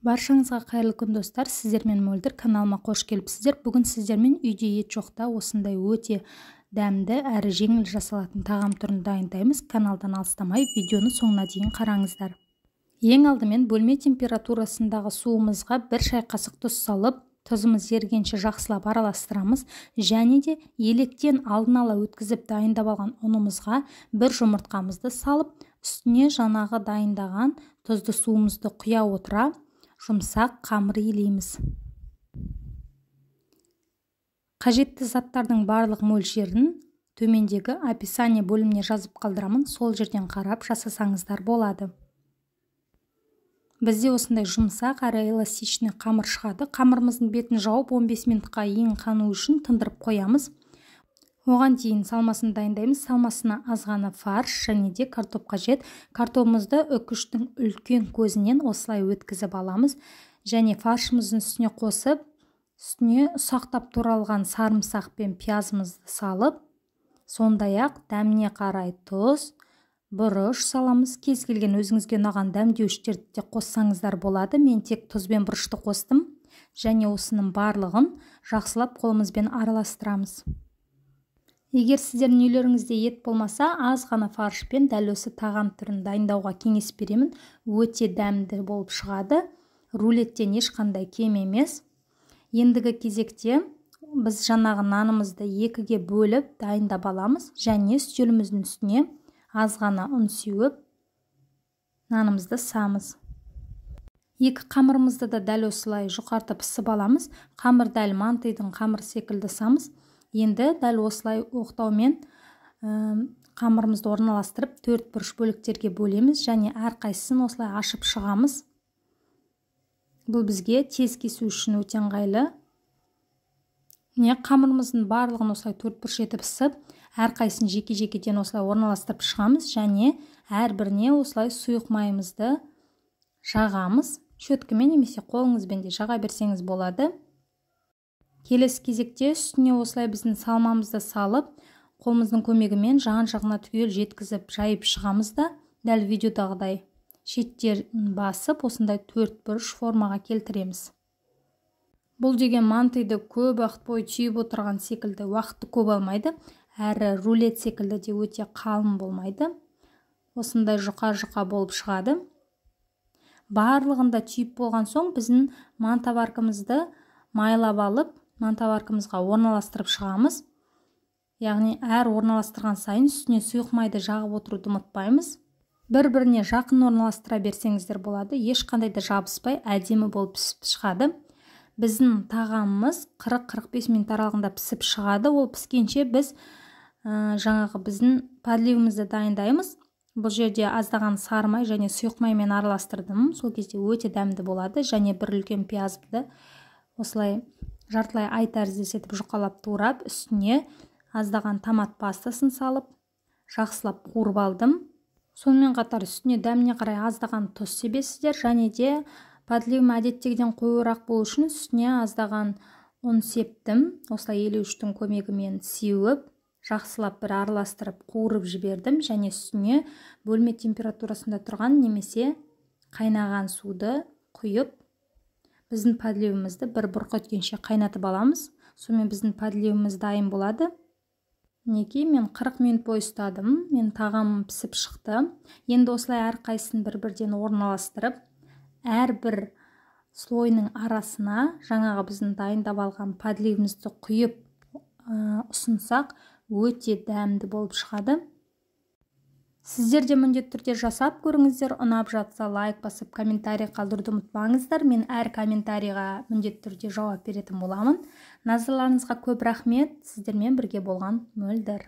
Баршаңызға қайырлы күн, достар! Сіздермен Мөлдір, каналыма қош келіпсіздер. Бүгін сіздермен үйде ет жоқта осындай өте дәмді әрі жеңіл жасалатын тағам түрін дайындаймыз. Каналдан алыстамай, видеоны соңына дейін қараңыздар. Ең алдымен бөлме температурасындағы суымызға 1 шай қасық тұз салып, тұзымыз ергенше жақсылап араластырамыз. Және де електен алдын ала өткізіп дайындап алған ұнымызға 1 жұмыртқамызды салып, үстіне жаңағы дайындаған тұзды суымызды құя отыра жұмсақ қамыр илейміз. Қажетті заттардың барлық мөлшерін төмендегі описание бөліміне жазып қалдырамын, сол жерден қарап жасасаңыздар болады. Бізде осындай жұмсақ әрі эластичный қамыр шығады. Қамырымыздың бетін жауып 15 минутқа ең қану үшін тындырып қоямыз. Оған дейін салмасын дайындаймыз. Салмасына аз ғана фарш және де картоп қажет. Картопымызды үкіштің үлкен көзінен осылай өткізіп аламыз. Және фаршымыздың үстіне қосып, үстіне ұсақтап туралған сарымсақ пен пиязымызды салып, сондай-ақ дәміне қарай тұз, бұрыш саламыз. Кез келген өзіңізге ұнаған дәмдеуіштерді де қоссаңыздар болады. Мен тек тұз бен бұрышты қостым. Және осының барлығын жақсылап қолымызбен араластырамыз. Егер сіздердің үйлеріңізде ет болмаса, аз ғана фаршпен дәл осы тағам түрін дайындауға кеңес беремін. Өте дәмді болып шығады. Рулеттен ешқандай кем емес. Ендігі кезекте біз жаңағы нанымызды 2-ге бөліп дайындап аламыз. Және үстеліміздің үстіне аз ғана ұн сеуіп, нанымызды самыз. 2 қамырымызды да дәл осылай жұқартып ысып аламыз. Қамыр дәл мантыйдың қамыры секілді самыз. Енді дәл осылай оқтаумен қамырымызды орналастырып, 4 бұрыш бөліктерге бөлеміз және әрқайсысын осылай ашып шығамыз. Бұл бізге тез кесу үшін өте ыңғайлы. Міне, қамырымыздың барлығын осылай 4 бұрыш етіп ысып, әрқайсысын жеке-жекеден осылай орналастырып шығамыз және әрбіріне осылай сұйық майымызды жағамыз. Щеткамен немесе қолыңызбен де жаға берсеңіз болады. Келесі кезекте үстіне осылай біздің салмамызды салып, қолымыздың көмегімен жан-жағына түгел жеткізіп жайып шығамыз да, дәл видеодағыдай шеттерін басып, осындай 4 бұрыш формаға келтіреміз. Бұл деген мантыйды көп уақыт бойы түйіп отырған секілді уақытты көп алмайды, әрі рулет секілді де өте қалың болмайды. Осындай жұқа-жұқа болып шығады. Барлығында түйіп болған соң біздің мантоваркамызды майлап алып, мантоваркамызға орналастырып шығамыз. Яғни әр орналастырған сайын үстіне сұйық майды жағып отыруды ұмытпаймыз. Бір-біріне жақын орналастыра берсеңіздер болады, ешқандай да жабыспай әдемі болып пісіп шығады. Біздің тағамымыз 40-45 минут аралығында пісіп шығады. Ол піскенше біз жаңағы біздің подливімізді дайындаймыз. Бұл жерде аздаған сары май және сұйық маймен араластырдым. Сол кезде өте дәмді болады. Және бір үлкен пиязды осылай жартылай ай тәрізді етіп жұқалап турап, үстіне аздаған томат пастасын салып, жақсылап қуырып алдым. Сонымен қатар үстіне дәміне қарай аздаған тұз себесіздер. Және де подливім әдеттегіден қоюырақ болу үшін үстіне аздаған ұн септім. Осылай елеуіштің көмегімен сеуіп, жақсылап бір араластырып қуырып жібердім. Және үстіне бөлме температурасында тұрған немесе қайнаған суды құйып, біздің подливімізді бір бұрқ еткенше қайнатып аламыз. Сонымен біздің подливіміз дайын болады. Мінекей, мен 40 минут бойы ұстадым. Мен тағамым пісіп шықты. Енді осылай әрқайсысын бір-бірден орналастырып, әрбір слойның арасына жаңағы біздің дайындап алған подливімізді құйып ұсынсақ, өте дәмді болып шығады. Сіздер де міндетті түрде жасап көріңіздер. Ұнап жатса лайк басып, комментарий қалдыруды ұмытпаңыздар. Мен әр комментарийға міндетті түрде жауап беретін боламын. Назарларыңызға көп рахмет. Сіздермен бірге болған Мөлдір.